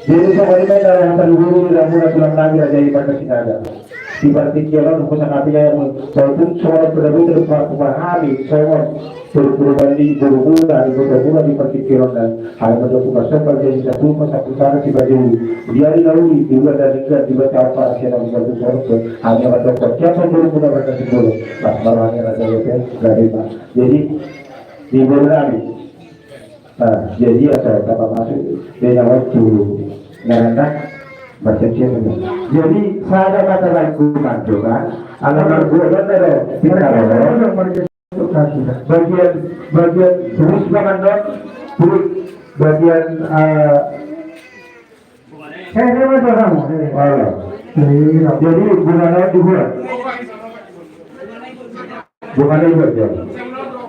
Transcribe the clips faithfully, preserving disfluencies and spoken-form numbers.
Jadi songon i ma inna roha, saluhutna di hamuna tulang nami Raja i Marga Sinaga. Di partingkian on husangkapi, walaupun songon on pe na boi tarpahami songon turpuk ni borumuna, ibotomuna di partingkian on, na hami mandok parsomba jadi satu ma satu sana si baju. Di ari na uli, di bulan na denggan, di bata apa asia na bulan tu songon pe hami mandok parsomba borumuna Marga Simbolon. Pas marwani Raja i pe, jadi di boru nami. Nah, jadi asal tamba masuk di nyawa tu naranda macam-macam. Jadi sada mata lagu mantu kan, ala margua kan ada pintar orang. Bagian, bagian terus bangan dong, terus bagian eh, Saya, saya masuk kamu. Alah. Iya. Jadi guna naik di gua. Guna naik gua, ya.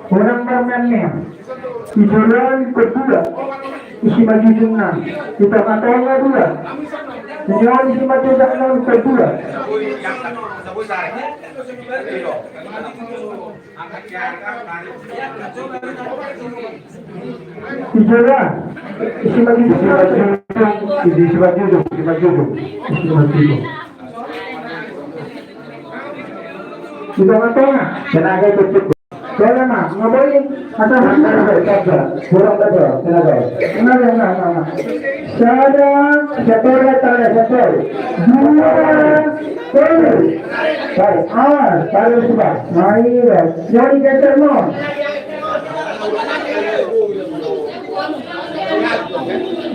Orang bermainnya. Ijola ni kedua. Isi maju jenang. Kita matanya dua. Ini orang isi maju jenang kedua. Ijola. Isi maju, isi maju, isi maju, isi maju. Di tengah-tengah. Tenaga itu cukup. Tolong, Mas. Ngapain? Ada apa? Kurang betul. Tenaga. Tenaga, tenaga, tenaga. Sada, setor, setor, setor. Dua, tolu. Baik, awas, baru sudah. Ayo, jadi geser, Mon.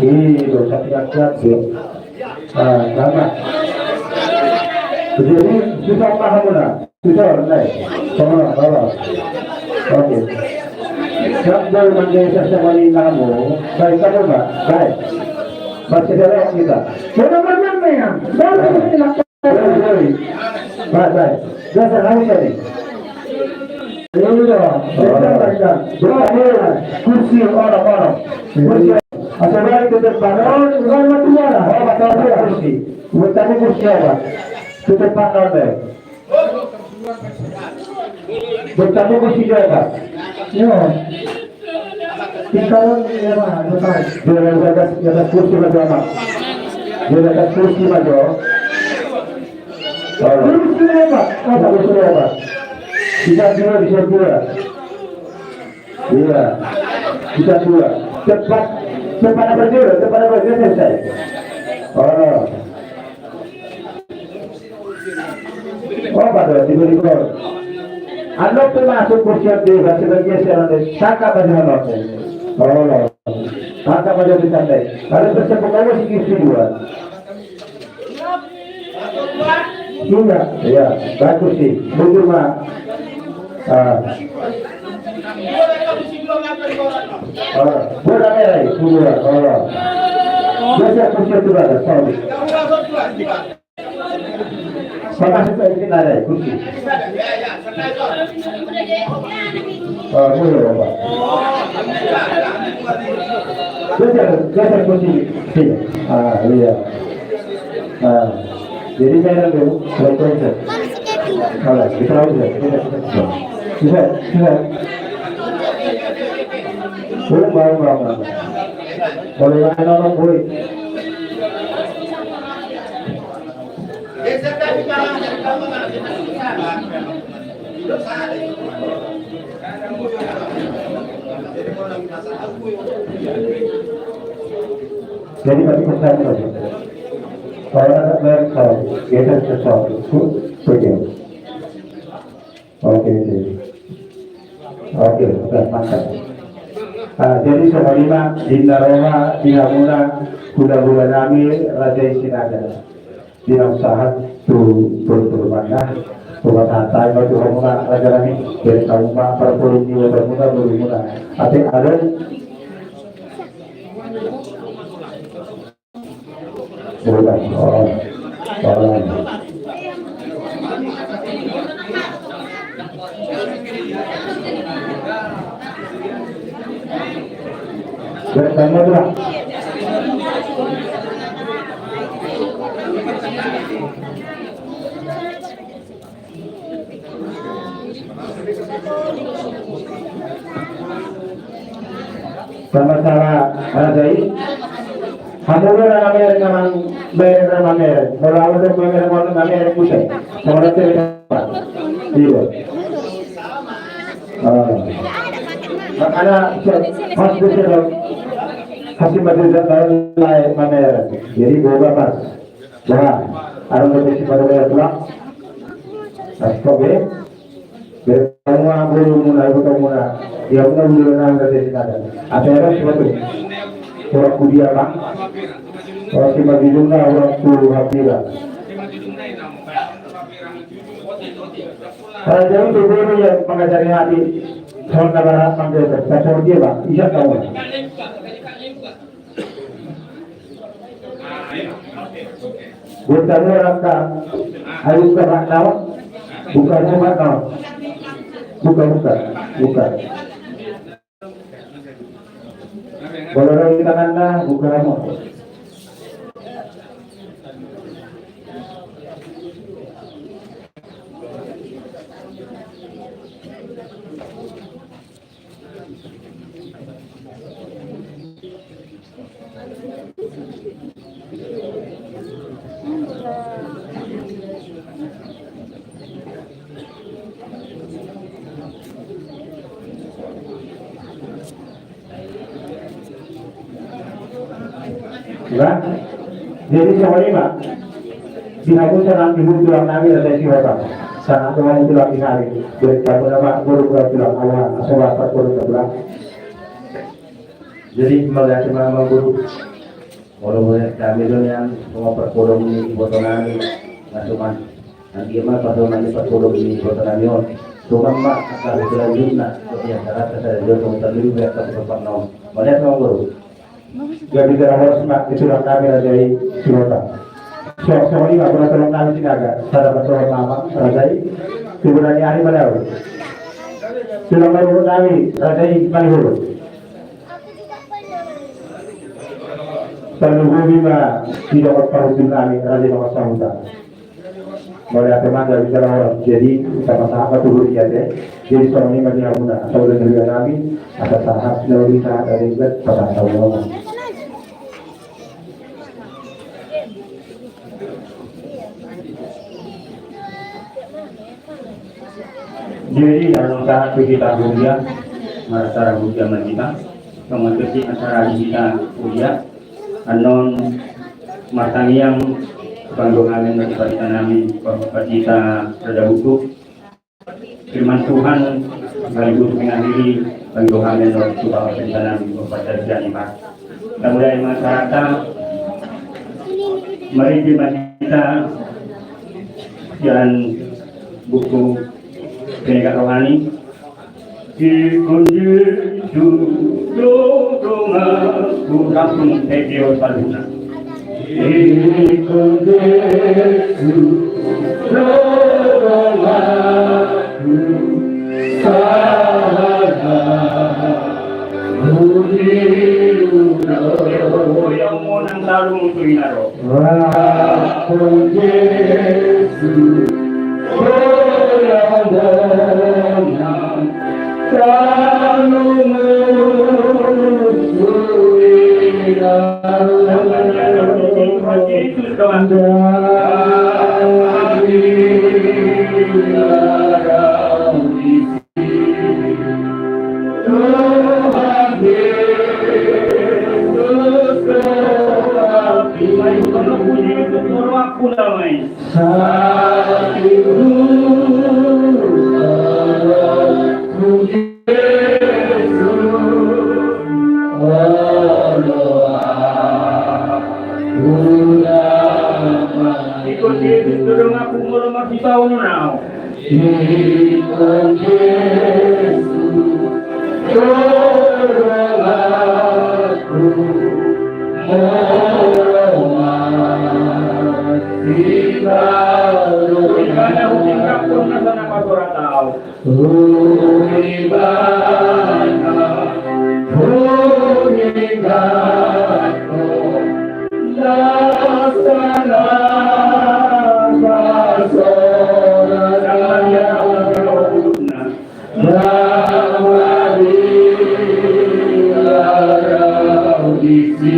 Ih, dosa tiga kuat, ya. Ah, sama. Jadi, susah paham, nah. Susah, nah. Sama, sama. Oke. Siap, dari mangga saya sama ini kamu. Baik, kamu, Pak. Baik. Masih ada waktu kita. Mana, mana, mana? Baru kita. Baik, baik. Biasa, kamu siapa nih? Iya, iya, iya. Kursi, orang, orang. Kursi. Asal baik, tetap bangun. Bukan mati, ya. Oh, mati, ya. Kursi. Buat kamu kursi apa? Tetap bangun, deh. Buat kamu kursi apa? Iya. Tingkalan dia mah, bukan. Dia di atas, di atas kursi ma jo, Amak. Dia di atas kursi ma jo. Kursi ma jo. Apa kursi ma jo? Bisa dua, bisa dua. Iya. Bisa dua. Cepat, cepat apa dia? Cepat apa dia selesai? Oh. Oh, pada tiba-tiba. Anu pe masuk kursi on, di basi bagian siaran deh. Tangkap aja, anu pe. Oh, tangkap aja di sana. Kalau bersepuluh kamu sih kursi dua. Iya, iya, bagus sih. Betul, Mak. Ah. Ah, buat apa ya, dua. Oh. Biasa kursi itu ada, sorry. Sama saya ini ada kursi. Ah, boleh, Bapak. Geser, geser kursi. Sini. Ah, iya. Ah, jadi saya dulu, kalau geser. Kalau kita bisa, kita bisa. Bisa, bisa. Boleh, boleh, boleh, boleh. Boleh, boleh, boleh. Jadi, berarti pesan saja. Kalau ada, kalau kita sesuatu, oke. Oke, oke. Oke, oke, mantap. Ah, jadi songon i ma, inna roha di hamuna, hulahula nami, Raja i Sinaga. Di na sahat tu, tu, tu rumah, tu rumah tangga, tu hamuna, Raja nami, dari kamu ma, parpulung ni, hamuna, borumuna. Ate, adong. Sama-sama, Raja i. Hamu do na mamereng, amang, mamereng, na mamereng. Molo ahu do mamereng, on mamereng muse. Songon na tere. Iya. Ah. Makana, pas di sini, hasil majelis na lae mamereng. Jadi, boha, pas. Wah, adong do besi pada bayar pulang. Pas kau be, be, kamu ambil muna, ibu kamu muna. Dia muna dulu nang dari sini ada. Apa ya, Bos, betul? Orang kudia, Bang. Orang si Magidung na, orang tu Hapira. Raja itu guru yang mengajari hati. Soal kabar apa dia? Saya suruh dia, Bang. Iya, kamu. Buka dulu raka. Ayo buka mak naon. Buka mak naon. Buka, buka. Buka. Bolorong di tanganna, buka mak. Jadi songon i ma. Di hamu sonang di hamu tulang nami, raja i Sihotang. Sonang di hamu tulang di hami. Jadi hamu nama guru, guru tulang, awa, aso, aso, guru tulang. Jadi mauliate ma, amang guru. Molo mauliate hami do nian, songon parpodom ni iboto nami, na suman. Anggiat ma pardoman ni parpodom ni iboto nami on. Suman ma angka selanjutna, seperti yang saya kata, saya juga songon tadi juga kata seperti on. Mauliate ma, amang guru. Gabe jala horas ma di tulang nami, raja i Sihotang. Songon i ma, bona tulang nami Sinaga, sada ma tulang nami, raja i. Tulang nami ari ma dao. Tulang nami, raja i Malihuruk. Paluhumi ma di dongan parhundul nami, raja i dongan Sahuta. Mauliate ma, gabe jala horas. Jadi, sama-sama tu huriate. Jadi, songon i ma di hamuna. Asa ula na hurian nami, asa sahat, na uli sahat, ada ibat, pasahat hamuna. Jadi, yang sahat tu hita huria, marasa huria ma hita, songon tu hita huria, annon martangiang, panggohangan bagi pandita nami, pandita rada hukum, firman Tuhan, sekaligus mengakhiri panggohangan tu pandita nami, pandita nami. Kemudian masyarakat, mari kita dan buku penegak rohani, Ikon Yesus, dohononku, langsung video saluhutna. Ikon Yesus, dohononku, sahat ma di udur. Yang mau nang talu musuh inaro. Ikon Yesus, dohononku, Ikon Yesus, dohononku, molo marsipaonon ahu. Ikon Yesus, dohononku, molo marsipaonon ahu. Ibana hutingkapkon nasa na pasorat ahu. Ibana hutingkapkon nasa na pasorat ahu. Damari ahu disi.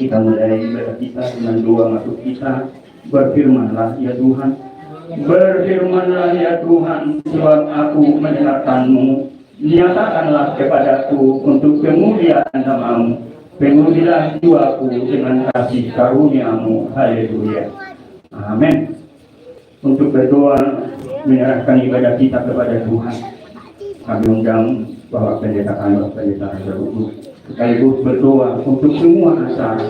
Kita mulai ibadah kita dengan doa masuk kita. Berfirmanlah ya Tuhan. Berfirmanlah ya Tuhan, sebab aku mendengarkan-Mu. Nyatakanlah kepadaku untuk kemuliaan nama-Mu. Penuhilah jiwaku dengan kasih karunia-Mu. Haleluya. Amin. Untuk berdoa, menyerahkan ibadah kita kepada Tuhan, kami undang Bapak Pendeta kami, Bapak Pendeta Raja Udu, sekaligus berdoa untuk semua acara,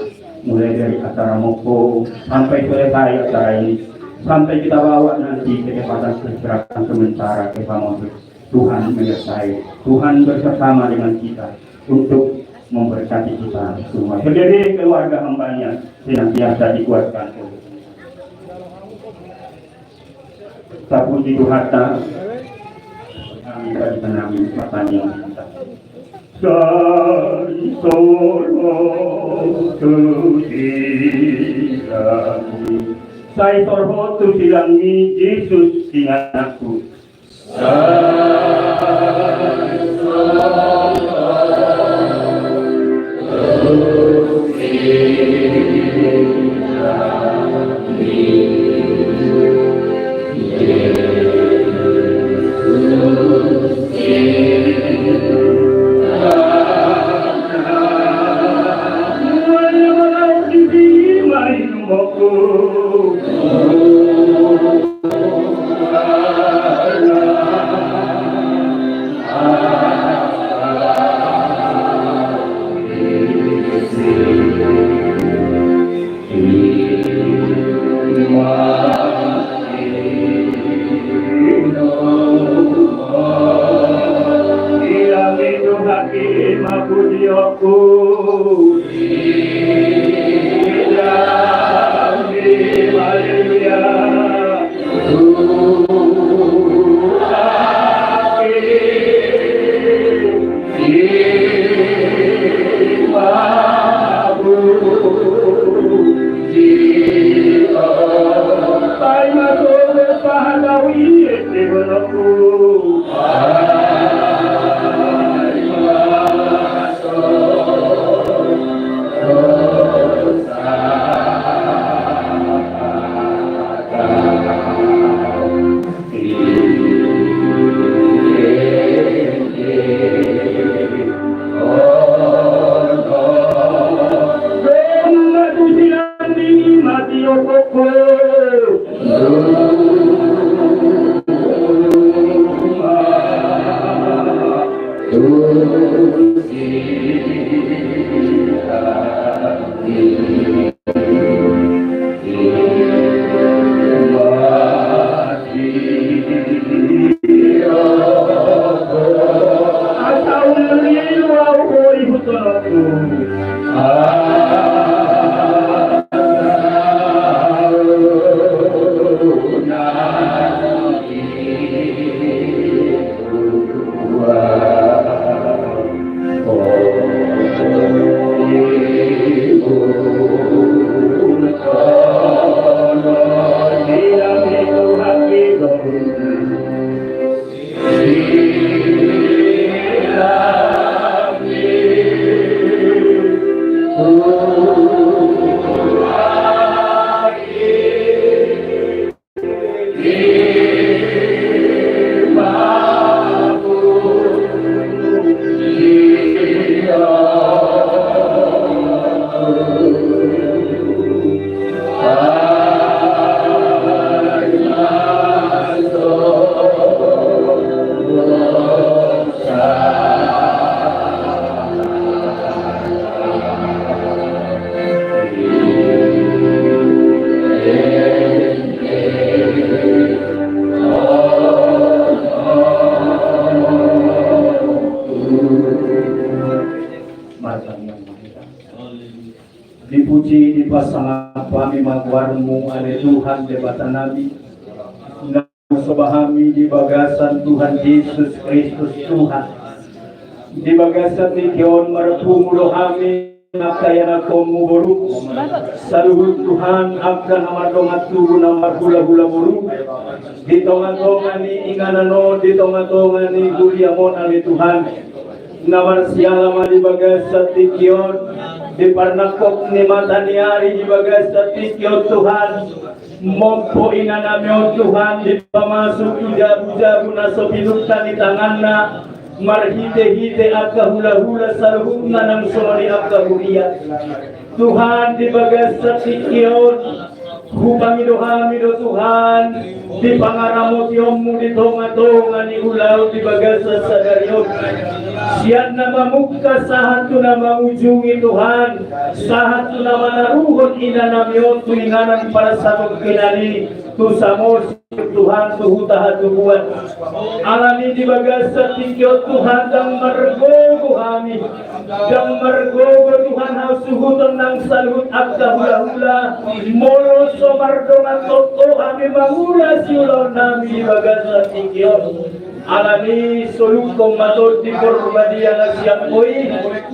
mulai dari acara moko sampai selesai acara ini, sampai kita bawa nanti ke tempat peristirahatan sementara ke Samosir. Tuhan menyertai, Tuhan bersama dengan kita untuk memberkati kita semua. Seluruh keluarga hamba-Nya senantiasa dikuatkan. Tapuji Tuhanta. Kami tadi tanami pertanyaan kita. Sai sorhot tu silangmi. Sai sorhot tu silangmi, Jesus ingananku. Dipuji, dipasangap hami ma goarmu, ale Tuhan Debata nami, na husoba hami di bagasan Tuhan Jesus Kristus Tuhan. Di bagasan tingki on marpungu do hami angka ianakhonmu boru, saluhut Tuhan angka na mardongan tubu na marhulahula boru, di tongatonga ni inganan on, di tongatonga ni huriam on ale Tuhan. Na marsiala ma di bagasan tingki on, di parnangkok ni mata ni ari di bagasan tingki on Tuhan, mompo inanami on Tuhan dipamasuk tu jabu-jabu na so pinungka ni tanganna, marhite-hite angka hula-hula saluhutna nang songon i angka huria. Tuhan, di bagasan tingki on, hupangido hami do Tuhan, di pangaramotionmu di tonga-tonga ni ulaon di bagasan sadari on. Sian na mamungka sahat tu na mangujungi Tuhan, sahat tu na manaruhon inanami on tu inganan parsatonkinan i, tu Samosir Tuhan, tu huta hatubuan. Alani di bagasan tingki on Tuhan, ndang margogo hami. Ndang margogo Tuhan hasuhuton nang saluhut angka hula-hula. Molo so mardongan tongtong hami mangula siulaonnami di bagasan tingki on. Alani solunghon ma Tondi Porbadia na sian Ho i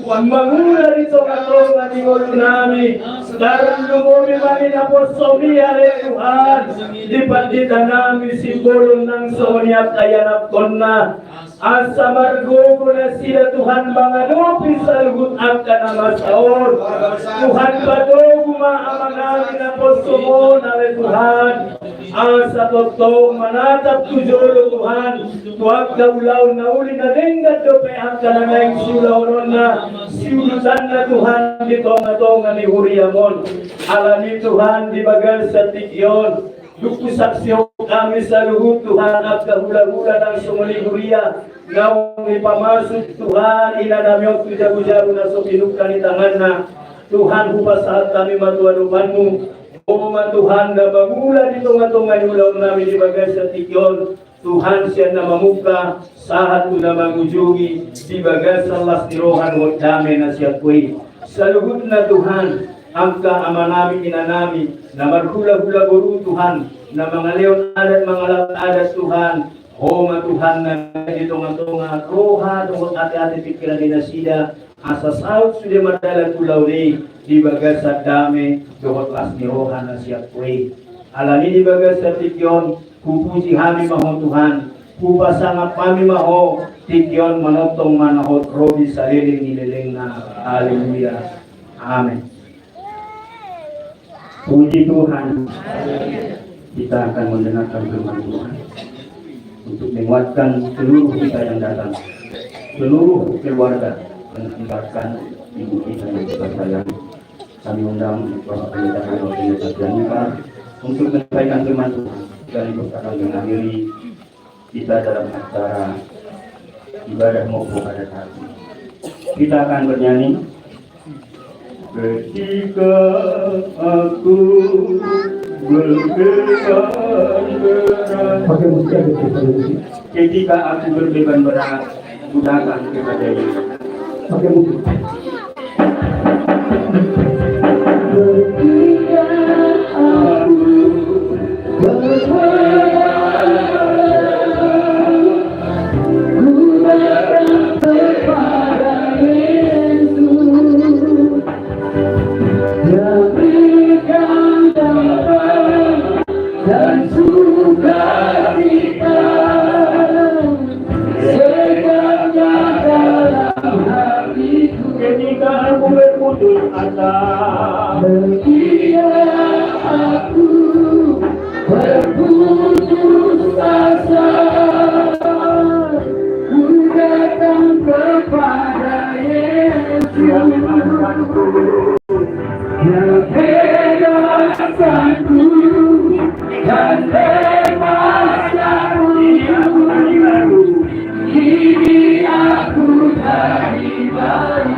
mangula di tonga-tonga ni ngolunami. Tarlumobi ma di naposomi ale Tuhan, di panditanami Simbolon nang songon i angka ianakkonna. Asa margogo nasida Tuhan mangadopi saluhut angka na masa on. Tuhan, patogu ma amanami naposomon ale Tuhan. Asa tongtong manatap tu jolo Tuhan, tu angka ulaon na uli na denggan dope angka na naeng siulaononna, siudutanna Tuhan di tonga-tonga ni huriam on. Alani Tuhan di bagasan tingki on, dung husaksihon hami saluhut Tuhan angka hula-hula nang songon i huria, naung dipamasuk Tuhan inanami on tu jabu-jabu na so pinungka ni tanganna. Tuhan, hupasahat hami ma tu adopanmu. Ho ma Tuhan na mangula di tonga-tonga ni ulaonnami di bagasan tingki on. Tuhan, sian na mamungka sahat tu na mangujungi, di bagasan las ni roha dohot dame na sian Ho i. Saluhutna Tuhan, angka amanami inanami na marhula-hula boru Tuhan, na mangalehon adat mangalap adat Tuhan, Ho ma Tuhan na di tonga-tonga roha dohot ate-ate pingkiran ni nasida, asa saut sude mardalan tu ulaon i di bagasan dame dohot las ni roha na sian Ho i. Alani di bagasan tingki on, hupuji hami ma Ho Tuhan, hupasangap hami ma Ho, tingki on manongtong ma na hot ro di saleleng ni lelengna. Haleluya. Amen. Puji Tuhan. Kita akan mendengarkan firman Tuhan untuk menguatkan seluruh kita yang datang, seluruh keluarga, dan mendengarkan ibu kita yang kita sayangi. Kami undang Bapak Pendeta Kardinal Pendeta Pianita untuk menyampaikan firman Tuhan sekaligus akan mengakhiri kita dalam acara ibadah mokpo pada saat ini. Kita akan bernyanyi, ketika aku berbeban berat. Pakai musik aja, pakai musik. Ketika aku berbeban berat, ku datang kepada Yesus. Pakai musik. Ketika aku berharap, ku datang kepada Yesus. Dia berikan damai dan sukacita sejaknya dalam hatiku. Ketika aku berputus asa, ketika aku berputus asa, ku datang kepada Yesus. Dia bebaskanku dan lepaskanku. Kini aku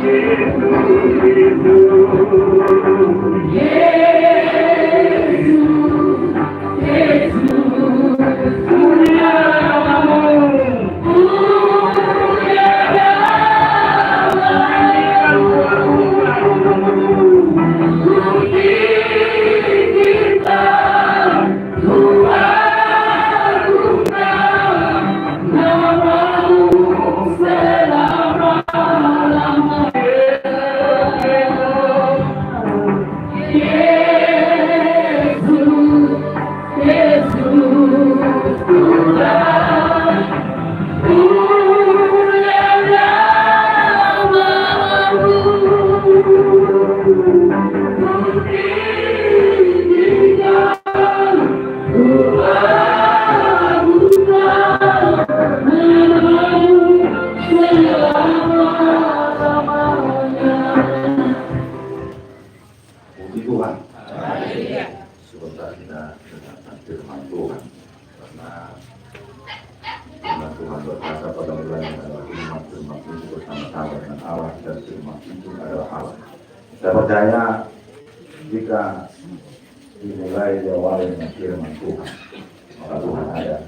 jadi milik Yesus. Tuhan. Sebentar kita dengarkan firman Tuhan. Karena firman Tuhan berkata pada mulanya adalah firman, firman itu bersama-sama dengan Allah dan firman itu adalah Allah. Saya percaya jika dimulai diawali dengan firman Tuhan, maka Tuhan ada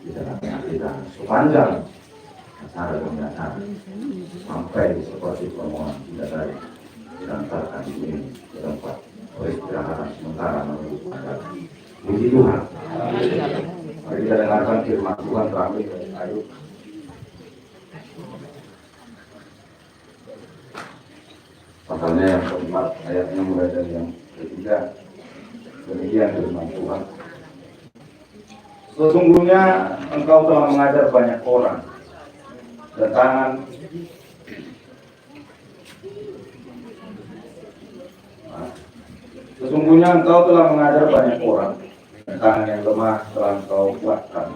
di tengah-tengah kita sepanjang acara demi acara, sampai seperti permohonan kita tadi diantarkan di sini ke tempat peristirahatan sementara menunggu kedatangan. Puji Tuhan. Mari kita dengarkan firman Tuhan terambil dari Ayub. Pasalnya yang keempat, ayatnya mulai dari yang ketiga. Demikian firman Tuhan. Sesungguhnya engkau telah mengajar banyak orang, dan tangan, sesungguhnya engkau telah mengajar banyak orang, dan tangan yang lemah telah engkau kuatkan.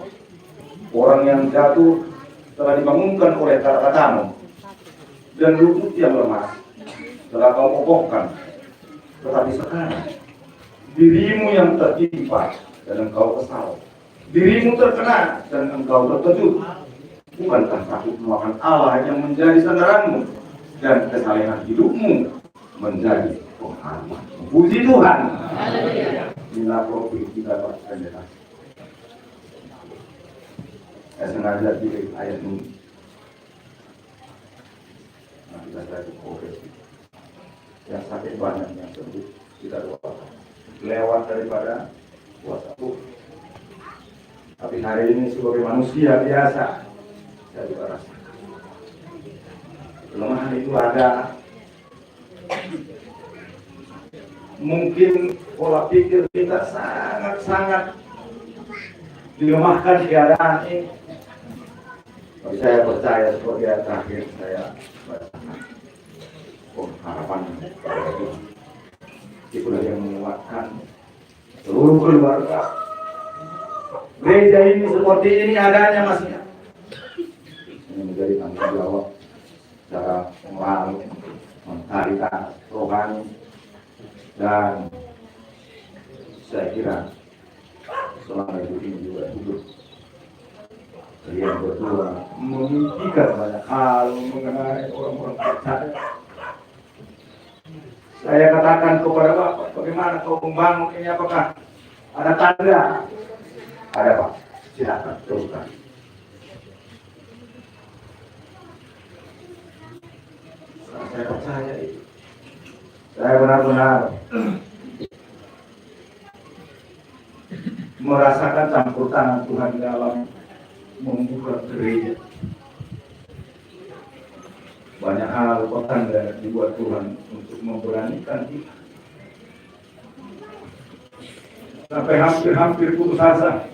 Orang yang jatuh telah dibangunkan oleh kata-katamu, dan lutut yang lemas telah kau kokohkan. Tetapi sekarang dirimu yang tertimpa, dan engkau kesal. Dirimu terkena, dan engkau terkejut. Bukankah takutmu akan Allah yang menjadi sandaranmu, dan kesalehan hidupmu menjadi pengharuman? Puji Tuhan. Inilah profil kita, Pak Pendeta. Saya sengaja pilih ayat ini. Nah, kita, saya profesi. Yang sakit banyak, yang sembuh kita doakan. Lewat daripada kuasa Tuhan. Tapi hari ini sebagai manusia biasa, saya juga rasakan kelemahan itu ada. Mungkin pola pikir kita sangat-sangat dilemahkan keadaan ini. Tapi saya percaya seperti yang terakhir saya bacakan. Oh, harapan kepada Tuhan. Itulah yang menguatkan seluruh keluarga. Gereja ini seperti ini adanya, Mas, ya. Ini menjadi tanggung jawab secara moral, mentalitas, rohani, dan saya kira selama hidup ini juga hidup kalian berdua memimpikan banyak hal mengenai orang-orang percaya. Saya katakan kepada Bapak, bagaimana kau membangun ini, apakah ada tanda? Ada, Pak. Silakan, teruskan. Saya percaya itu. Saya benar-benar merasakan campur tangan Tuhan dalam membuka gereja. Banyak hal pertanda dibuat Tuhan untuk memberanikan kita. Sampai hampir-hampir putus asa.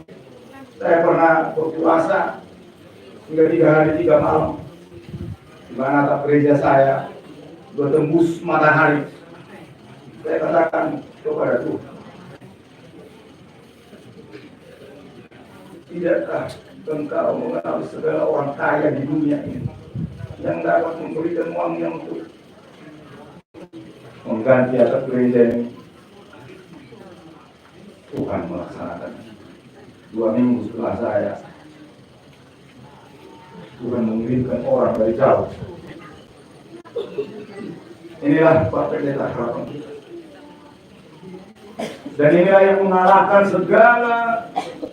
Saya pernah berpuasa hingga tiga hari tiga malam, di mana atap gereja saya sudah tembus matahari. Saya katakan kepada Tuhan, "Tidakkah Engkau mengenal segala orang kaya di dunia ini yang dapat memberikan uangnya untuk mengganti atap gereja ini?" Tuhan melaksanakan. Dua minggu setelah saya, Tuhan mengirimkan orang dari jauh. Inilah, Pak Pendeta, harapan kita. Dan inilah yang mengalahkan segala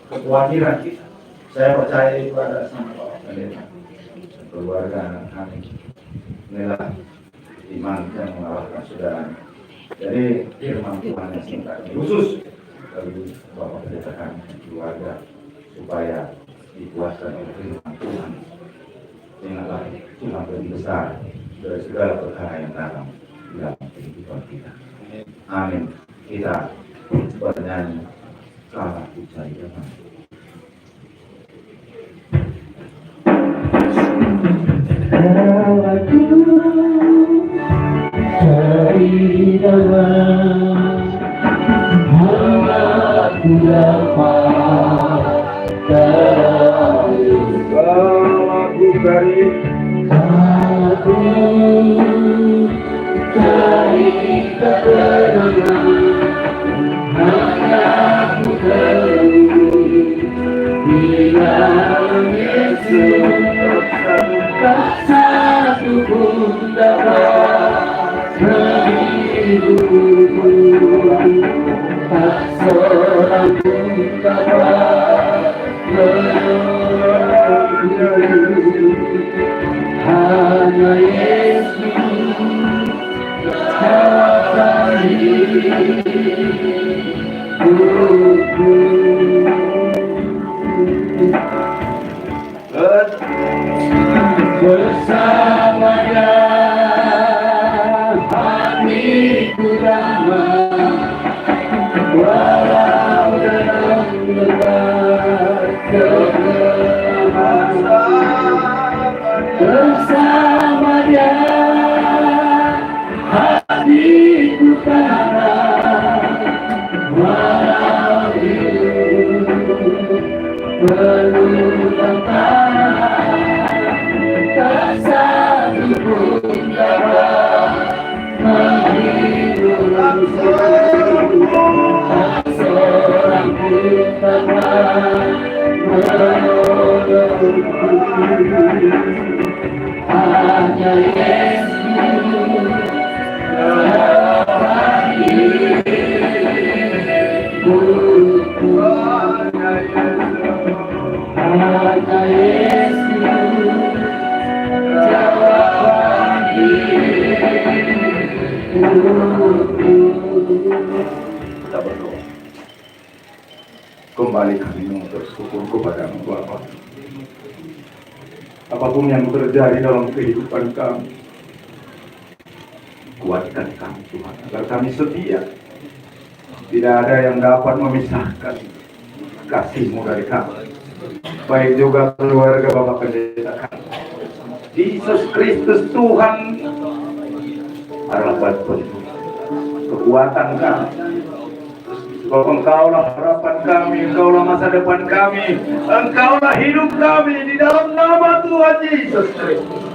kekhawatiran kita. Saya percaya itu ada sama Pak Pendeta, keluarga, anak kami. Inilah iman yang mengalahkan segalanya. Jadi, firman Tuhan yang singkat ini khusus bagi Bapak Pendeta kami, keluarga, supaya dikuatkan oleh firman Tuhan. Ingatlah, Tuhan lebih besar dari segala perkara yang datang di dalam kehidupan kita. Amin. Kita bernyanyi, "Kau Ku Cari Damai." Kau Ku Cari Damai, hingga Ku dapat damai. Kau Ku Cari, Kau Ku Cari Hanya ku terus di dalam Yesus, tak satu pun dapat menghibur, tak seorang pun dapat menolong. Hanya Yesus. Bersama Dia hatiku damai, walau dalam gelap kegelapan. Bersama Dia hatiku tenang, walau hidup penuh tantangan, tak satu pun dapat menghibur, tak seorang pun dapat menolongku. Hanya Yesus jawaban hidupku. Hanya Yesus jawaban hidupku. Kita berdoa. Kembali kami mengucap syukur kepada-Mu, Bapa. Apapun yang terjadi dalam kehidupan kami, kuatkan kami, Tuhan, agar kami setia. Tidak ada yang dapat memisahkan kasih-Mu dari kami. Baik juga keluarga Bapak Pendeta kami. Yesus Kristus Tuhan, harapan penuh, kekuatan kami. Sebab Engkaulah harapan kami, Engkaulah masa depan kami, Engkaulah hidup kami di dalam nama Tuhan Yesus Kristus.